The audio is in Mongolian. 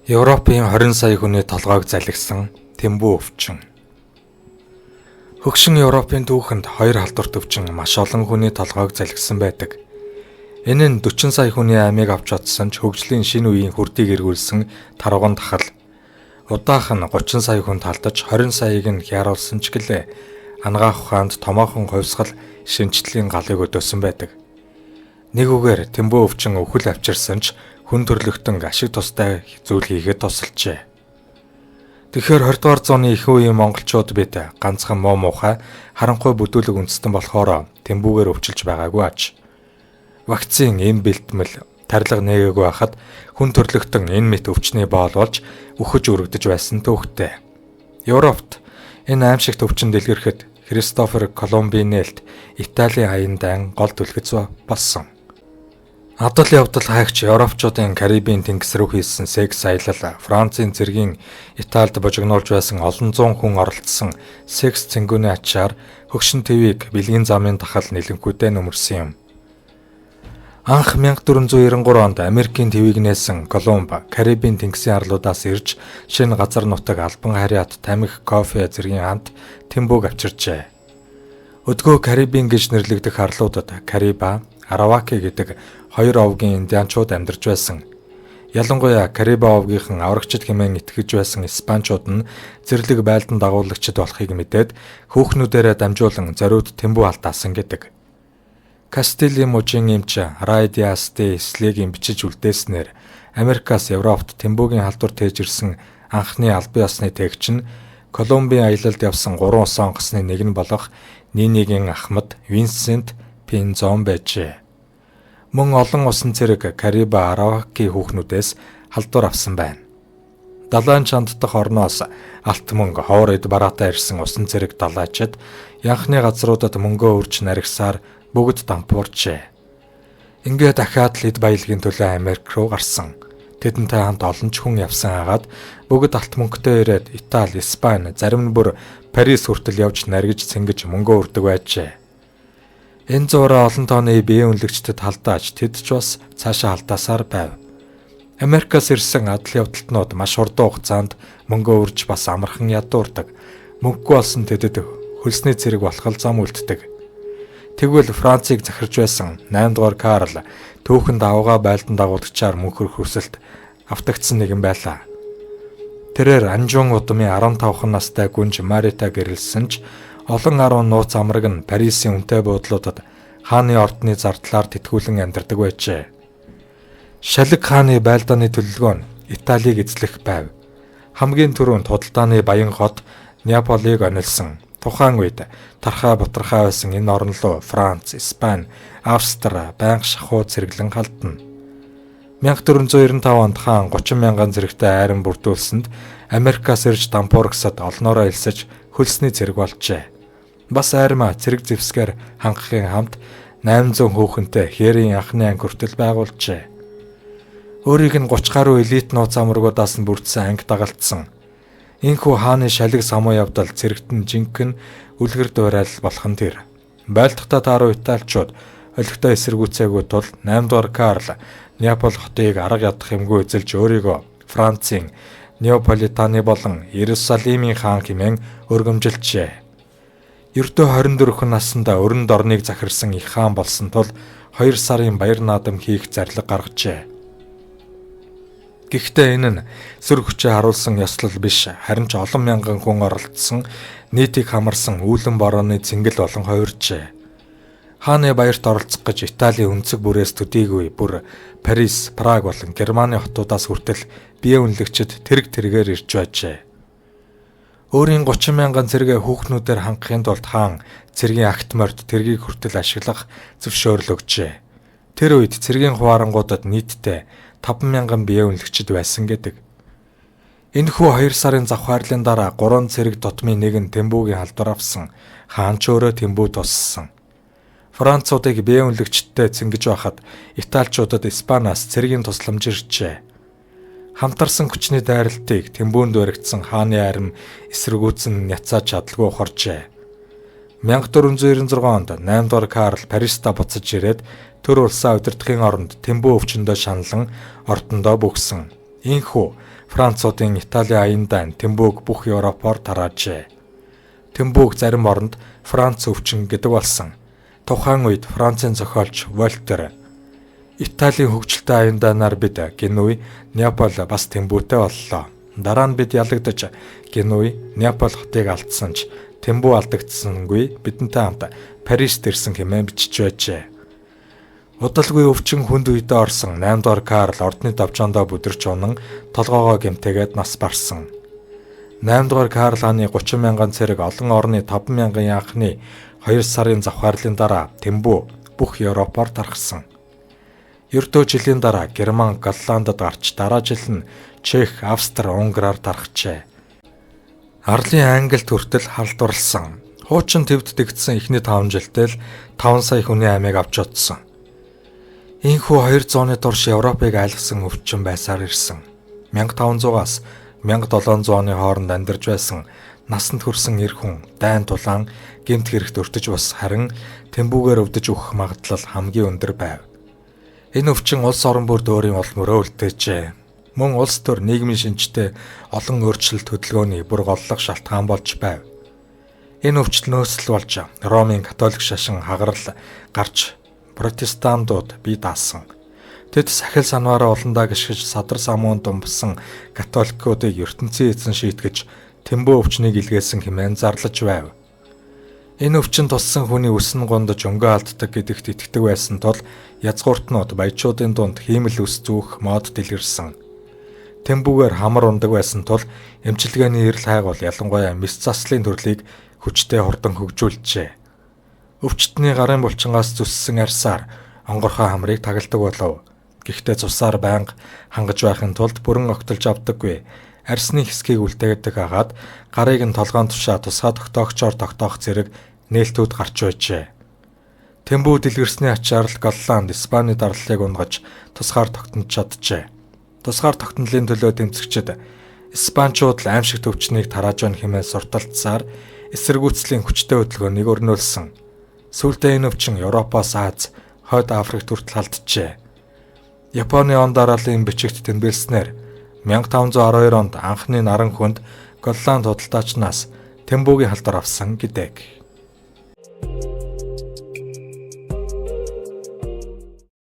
Европын 20 сая хүний толгойг залгисан Тэмбүү өвчин. Хөгшин Европын түүхэнд хоёр халдварт өвчин маш олон хүний толгойг залгисан байдаг. Энэ нь 40 сая хүний амийг авч одсон ч хөгжлийн шинэ үеийн хүрдийг эргүүлсэн тарваган дахал. Удаах нь 30 сая хүн талдаж 20 саяыг нь хяруулсан ч гэлээ. Анагаах ухаанд томоохон хувьсгал шинэчлэлийн галыг өдөөсөн байдаг. Нэг үгээр Тэмбүү өвчин өвхөл авчирсан ч хүн төрлөختөн ашиг тустай зүйл хийхэд тусалжээ. Тэгэхээр 20 дугаар зууны их үеийн монголчууд бид ганцхан муу муухай харанхуй бүдүүлэг үндэстэн болохоор тэмбүүгээр өвчилж байгаагүй аж. Вакцин, эм бэлтгэл, тарилга нээгээгүй байхад хүн төрлөختөн энэ мэт өвчний боол болж үхэж өргөдөж байсан түүхтэй. Европт энэ аимшигт өвчин дэлгэрхэд Христофер Колумбийн нээлт Италийн аян дайн гол түлхэц болсон. Адал явдал хайгч Европчуудын Карибын тэнгис рүү хийсэн секс аялал, Францын цэргийн Италид божигнуулж байсан олон зуун хүн оролцсон секс цэнгүүний ачаар хөгшин твийг бэлгийн замын дахал нэлэнхүйдээ нөмөрсөн юм. Анх 1493 онд Америкийн твийг нээсэн Колумб Карибын тэнгисийн арлуудаас ирж шинэ газар нутаг, албан харьяат, тамхи, кофе зэргийн хамт Тэмбүүг авчирчээ. Өдгөө Карибын гэж нэрлэгдэх арлуудад Кариба, Араваки гэдэг хоёр овгийн индианчууд амьдарч байсан. Ялангуяа Кариба овгийнхан аврагчид хэмээн итгэж байсан испанчууд нь зэрлэг байлдан дагуулагчид болохыг мэдээд хөөхнүүдээрээ дамжуулан зориуд Тэмбүү алдаасан гэдэг. Кастилийн мужийн эмч Рай Диас де Ислегийн бичиж үлдээснээр Америкаас Европт Тэмбүүгийн халдвар тээж ирсэн анхны албан ёсны тээгч нь Колумбийн аялалд явсан 3 усан онгоцны нэг нь болох Нинигийн ахмад Винсент Пинзон байжээ. Мөн олон усан цэрэг Кариба Араваки хүүхнүүдээс халдвар авсан байна. Далайн чанд дахь орноос алт мөнгө, ховор эд бараатай ирсэн усан цэрэг далайчид янхны газруудад мөнгөө үрж наригсаар бүгд дампуурчээ. Ингээ дахиад л эд баялагын төлөө Америк руу гарсан. Тэдэнтэй хамт олон ч хүн явсан агаад бүгд алт мөнгөтэй ирээд Итали, Испани, зарим нь бүр Парис хүртэл явж наргиж цэнгэж мөнгөө үрдэг байжээ. Энэ зуураа олон тооны бие үнэлэгчдэд халдааж тэд ч бас цаашаа алдаасаар байв. Америкаас ирсэн адал явдалтнууд маш хурдан хугацаанд мөнгөө үрж бас амархан ядуурдаг. Мөнгөгүй болсон тэдэд хөлсний цэрэг болох л зам үлддэг. Тэгвэл Францыг захирч байсан 8 дугаар Карл түүхэнд авгаа байлдан дагуулагчаар мөнхөрөх хүсэлт автагдсан нэгэн байлаа. Тэрээр Анжун удмын 15 настай гүнж Марита гэрэлсэн ч олон арван нууц амраг нь Парисын үнэтэй буудлуудад хааны ордны зардлаар тэтгүүлэн амьдардаг байжээ. Шалэг хааны байлдааны төлөвлөгөө нь Италийг эзлэх байв. Хамгийн түрүүнд худалдааны баян хот Неаполийг онилсон. Тухайн үед тархаа бутархаа байсан энэ орн руу Франц, Испани, Австри байнга шахуу цэргэлэн халдна. 1495 онд хаан 30 мянган зэрэгтэй айран бүрдүүлсэнд Америкаас ирж дампуургасад олноороо элсэж хөлсний цэрэг болжээ. Бас айрмаа цэрэг зэвсгээр хангахын хамт 800 хүүхэнтэй хээрийн анхны анги хүртэл байгуулжээ. Өөрийг нь 30 гаруй элит нууц амрагуудаас нь бүрдсэн анги дагалдсан. Энэхүү хааны шалэг самуу явдал цэрэгт нь жинхэнэ үлгэр дуурайл болох нь тэр. Байлдахдаа тааруу италичууд олигтой эсэргүүцээгүй тул 8 дугаар Карл Неаполь хотыг арга ядах юмгүй эзэлж өөрийгөө Францын Неаполитаны болон Иерусалимийн хаан хэмээн өргөмжилжээ. Ердөө 24 наснда өрөнд орныг захирсан их хаан болсон тул 2 сарын баяр наадам хийх зарлиг гаргажээ. Гэхдээ энэ нь сүр хүчээ харуулсан ёслол биш, харин ч олон мянган хүн оролцсон нийтийг хамарсан үүлэн борооны цэнгэл болон хувиржээ. Хааны баярт оролцох гэж Италийн өнцөг бүрээс төдийгүй бүр Парис, Праг болон Германы хотуудаас хүртэл бие үнэлэгчид тэрэг тэргээр ирж байжээ. Өөрийн 30 мянган цэргээ хүүхнүүдээр хангахын тулд хаан цэргийн агт морьд тэргийг хүртэл ашиглах зөвшөөрөл өгчээ. Тэр үед цэргийн хуваарангуудад нийтдээ 5 мянган бие үнэлэгчид байсан гэдэг. Энэхүү 2 сарын завхаарлын дараа 3 цэрэг тутмын нэг нь Тэмбүүгийн халдвар авсан. Хаан ч өөрөө Тэмбүү туссан. Француудыг бие үнэлэгчдтэй цэнгэж байхад Италичуудад Испаниас цэргийн тусламж иржээ. Хамтарсан хүчний дайралтыг Тэмбүүнд баригдсан хааны арми эсэргүүцэн няцааж чадалгүй ухарчээ. 1496 онд 8 дугаар Карл Париста буцаж ирээд төр улсаа удирдахын оронд Тэмбүү өвчнөдөө шаналан ордондоо бөгсөн. Ийхүү Француудын Италийн аян дайн Тэмбүүг бүх Европоор тараажээ. Тэмбүүг зарим оронд Франц өвчин гэдэг болсон. Тухайн үед Францын зохиолч Вольтер Италийн хөгжилтэй аян дайнаар бид Генуй, Неаполь бас Тэмбүүтэй боллоо. Дараа нь бид ялагдаж Генуй, Неаполь хотыг алдсан ч Тэмбүү алдагдсангүй бидэнтэй хамт Парист ирсэн хэмээн бичиж байжээ. Удалгүй өвчин хүнд үедээ орсон 8 дугаар Карл ордны давжаандаа бүдэрч унан толгоогоо гэмтээгээд нас барсан. 8 дугаар Карл хааны 30 мянган цэрэг олон орны 5 мянган анхны 2 сарын завхаарлын дараа Тэмбүү бүх Европоор тархсан. Ердөө жилийн дараа Герман, Голландд гарч дараа жил нь Чех, Австри, Унгараар тархжээ. Арлын Англид хүртэл халдварлсан. Хуучин твд дэгдсэн эхний 5 жилдээ л 5 сая хүний амийг авч одсон. Ийхүү 200-ны турш Европыг айлгсан өвчин байсаар ирсэн. 1500-аас 1700 оны хооронд амьдарч байсан насанд хүрсэн эр хүн дайн тулаан гэмт хэрэгт өртөж бас харин Тэмбүүгээр өвдөж үхэх магадлал хамгийн өндөр байв. Энэ өвчин улс орон бүрд өөрийн улам мөрөө үлдээжээ. Мөн улс төр нийгмийн шинжтэй олон өөрчлөлт хөдөлгөөний бүр голлох шалтгаан болж байв. Энэ өвчлөнөөс л болж Ромын католик шашин хагарал гарч протестантууд бие даасан. Тэд сахил санваараа уландаа гიშгэж садар самуун думбсан католикуудыг ертөнцийн эзэн шийтгэж Тэмбүү өвчнийг илгээсэн хэмээн зарлаж байв. Энэ өвчин туссан хүний үсэн гундаж өнгөө алддаг гэдэгт итгэдэг байсан тул язгууртнууд баячуудын дунд хиймэл үс зүүх мод дэлгэрсэн. Тэмбүүгээр хамар ундаг байсан тул эмчилгээний эрэл хайгуул ялангуяа мэс заслын төрлийг хүчтэй хурдан хөгжүүлжээ. Өвчтний гарын булчингаас зүссэн арьсаар онгорхой хамрыг тагалдаг болов. Гэхдээ цусаар байнга хангаж байхын тулд бүрэн огтолж авдаггүй. Арьсны хэсгийг үлдээдэг агаад гарыг нь толгойн тушаа тусгай тогтоогчоор тогтоох зэрэг нээлтүүд гарч байжээ. Тэмбүү дэлгэрсний ачаар л Голланд, Испани дарлалыг унгаж тусгаар тогтнож чаджээ. Тусгаар тогтнолын төлөө тэмцэгчид Испанчууд л аимшиг төвчнийг тарааж байна хэмээн сурталцсаар эсэргүүцлийн хүчтэй хөдөлгөөнийг өрнүүлсэн. Сүүлдээ энэ өвчин Европоос Аз, Хойд Африкт хүртэл халджээ. Японы он дарааллын бичигт тэмдэглэснээр 1512 онд анхны наран хүнд Голланд худалдаачнаас Тэмбүүгийн халдвар авсан гэдэг.